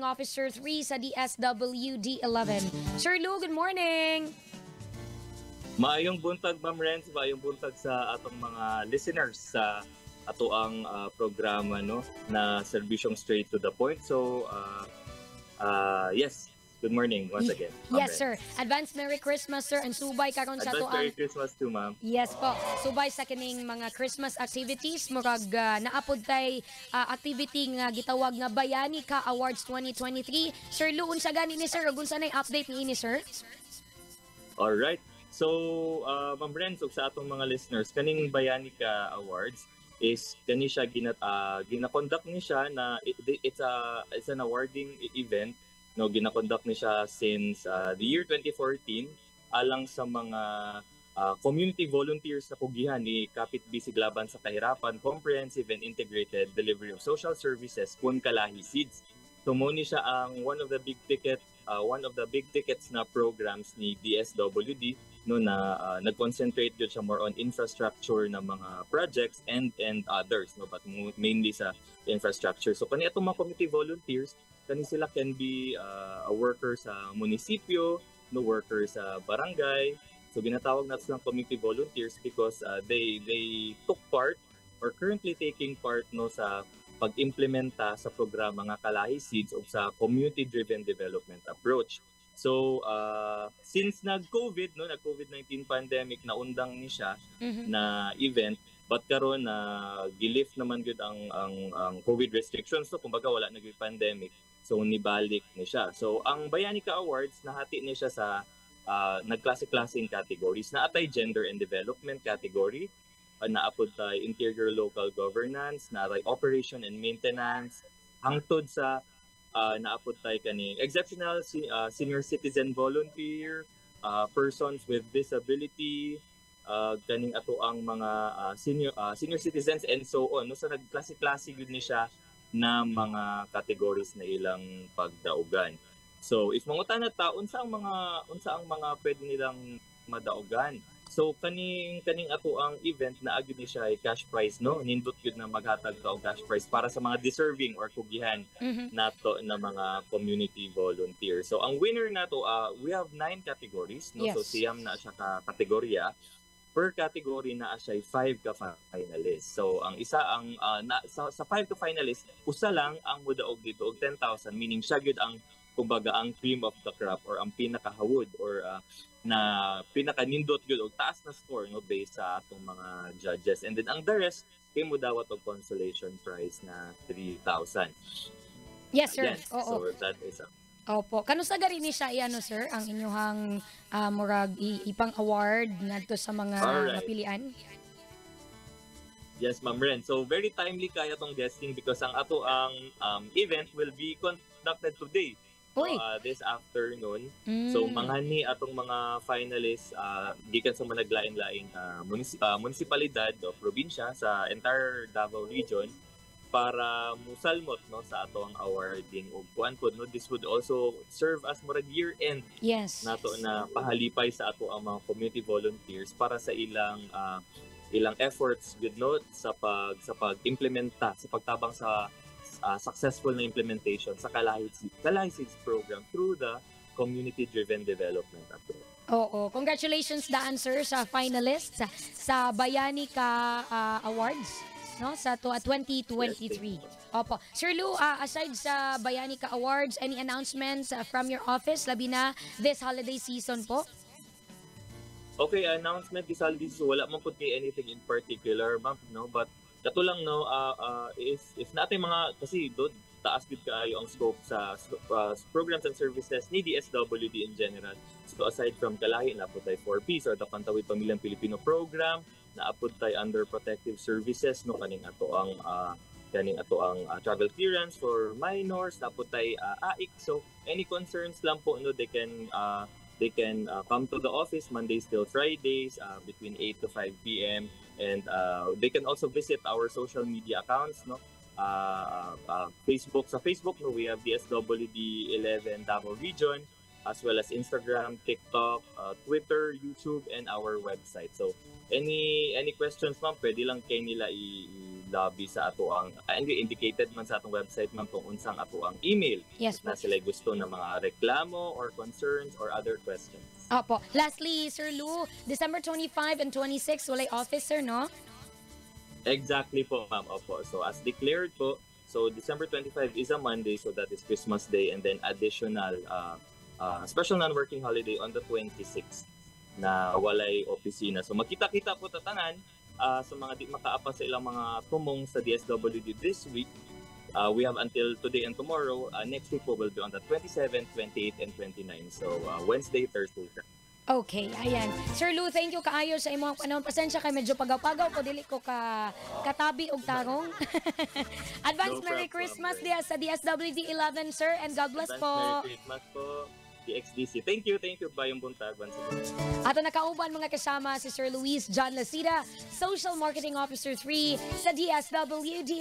Officer 3 sa DSWD 11. Sir Lou, good morning! Maayong buntag, Ma'am Renz, maayong buntag sa atong mga listeners sa ato ang programa, no, na serbisyong Straight to the Point. So yes, good morning once again, Ma'am Yes, Renz. Sir. Advance Merry Christmas, sir. And subay karon sa Advance ato ang Merry Christmas too, ma'am. Yes po. Subay sa kining mga Christmas activities, murag naa pod tay activity nga gitawag nga Bayani Ka Awards 2023. Sir Lou, unsa gani ni, sir, ug unsa nay update niini, sir? All right. So, Ma'am Renz, ug sa atong mga listeners, kaning Bayani Ka Awards is kani siya gina-conduct ni siya na it's an awarding event, no? Gina-conduct ni siya since the year 2014 alang sa mga community volunteers na kugihan ni Kapit Bisig Laban sa Kahirapan Comprehensive and Integrated Delivery of Social Services kun Kalahi Seeds. So mo ni siya ang one of the big tickets na programs ni DSWD, no, na nag-concentrate yun siya more on infrastructure na mga projects and others, no, but mainly sa infrastructure. So kani atong mga community volunteers, kani sila can be a worker sa munisipyo, no, worker sa barangay. So ginatawag nato silang community volunteers because they took part or currently taking part, no, sa pag-implementa sa programa nga Kalahi Seeds o sa community-driven development approach. So since nag-COVID, no, nag-COVID-19 pandemic, naundang ni siya na event, but karon na gilift naman gyud ang COVID restrictions, so kumbaga wala na gyud pandemic, so nibalik ni siya. So ang Bayani Ka Awards, nahati ni siya sa nagklase-klaseng categories. Naa tay gender and development category, naa pod tay interior local governance, naa tay operation and maintenance, hangtod sa naa pod tay kaning exceptional senior citizen volunteer, persons with disability, kaning ato ang mga senior citizens and so on. No, so nagklase-klase gyud ni siya na mga categories na ilang pagdaugan. So if mangutana ta unsa ang mga pwede nilang madaugan. So kaning ato ang event na gyud ni siya ay cash prize, no. Nindot gyud na maghatag ka og cash prize para sa mga deserving or kugihan nato na mga community volunteer. So ang winner nato, we have nine categories, no. So siyam na siya ka kategorya. Per category naa siya five ka finalists. So ang isa ang na, sa five ka finalists, usa lang ang mudaog dito og 10,000, meaning siya gyud ang kumbaga ang cream of the crop or ang pinakahawod or na pinakanindot gyud og taas na score, no, based sa atong mga judges. And then ang the rest kay mudawat og consolation prize na 3,000. Yes, sir. Yan. Oo. So that is Opo. Kanusa gani ni siya iano, sir, ang inyuhang murag ipang award ngadto sa mga mapilian? Yes, Ma'am Ren. So very timely kaya tong guesting because ang ato ang event will be conducted today. Uy. This afternoon. So mga ni atong mga finalists gikan sa mga naglain-laing munisipalidad o probinsya sa entire Davao Region para musalmot, no, sa ato ang awarding og kuan pod, no. This would also serve as murag year end nato na pahalipay sa ato ang mga community volunteers para sa ilang efforts gud, no, sa pag-implementa, sa pagtabang sa successful na implementation sa Kalahi Seeds program through the community driven development approach. Oo. Congratulations daan, sir, sa finalists sa Bayani Ka Awards, no, sa to 2023. Opo. Sir Lou, aside sa Bayani Ka Awards, any announcements from your office labi na this holiday season po? Okay, announcement this holiday season, wala man pud kay anything in particular, ma'am, no? But kato lang, no, is if natin mga kasi do taas gud kaayo ang scope sa programs and services ni DSWD in general. So aside from Kalahi, naa pod tay 4Ps or the Pantawid Pamilyang Pilipino Program, naa pod tay under protective services, no, kaning ato ang travel clearance for minors, naa pod tay AIC. So any concerns lang po, no, they can come to the office Mondays till Fridays between 8 to 5 p.m. and they can also visit our social media accounts, no, Facebook, sa Facebook, no, we have DSWD 11 Davao Region, as well as Instagram, TikTok, Twitter, YouTube and our website. So any questions, ma'am, pwede lang kay nila i- lobby sa ato ang hindi indicated man sa atong website, ma'am, kung unsang ato ang email Yes po. Na sila gusto na mga reklamo or concerns or other questions. Opo. Lastly, Sir Lou, December 25 and 26, walay office, sir, no? Exactly po, ma'am. Opo. So as declared po, so December 25 is a Monday, so that is Christmas Day, and then additional special non-working holiday on the 26th na walay opisina. So makita-kita po ta tanan sa mga di makaapa sa ilang mga tumong sa DSWD this week. We have until today and tomorrow. Next week po will be on the 27, 28, and 29. So Wednesday, Thursday. Okay, ayan. Sir Lou, thank you kaayo sa imong panahon. Pasensya kay medyo pagaw-pagaw ko, dili ko ka katabi og tarong. Advance No Merry problem, Christmas Ren. Diya sa DSWD 11, sir, and God bless Advance po. Merry Christmas po, DXDC. Thank you, thank you. Maayong buntag once again. Ato nakauban, mga kasama, si Sir Luis John Lacida, Social Marketing Officer 3 sa DSWD.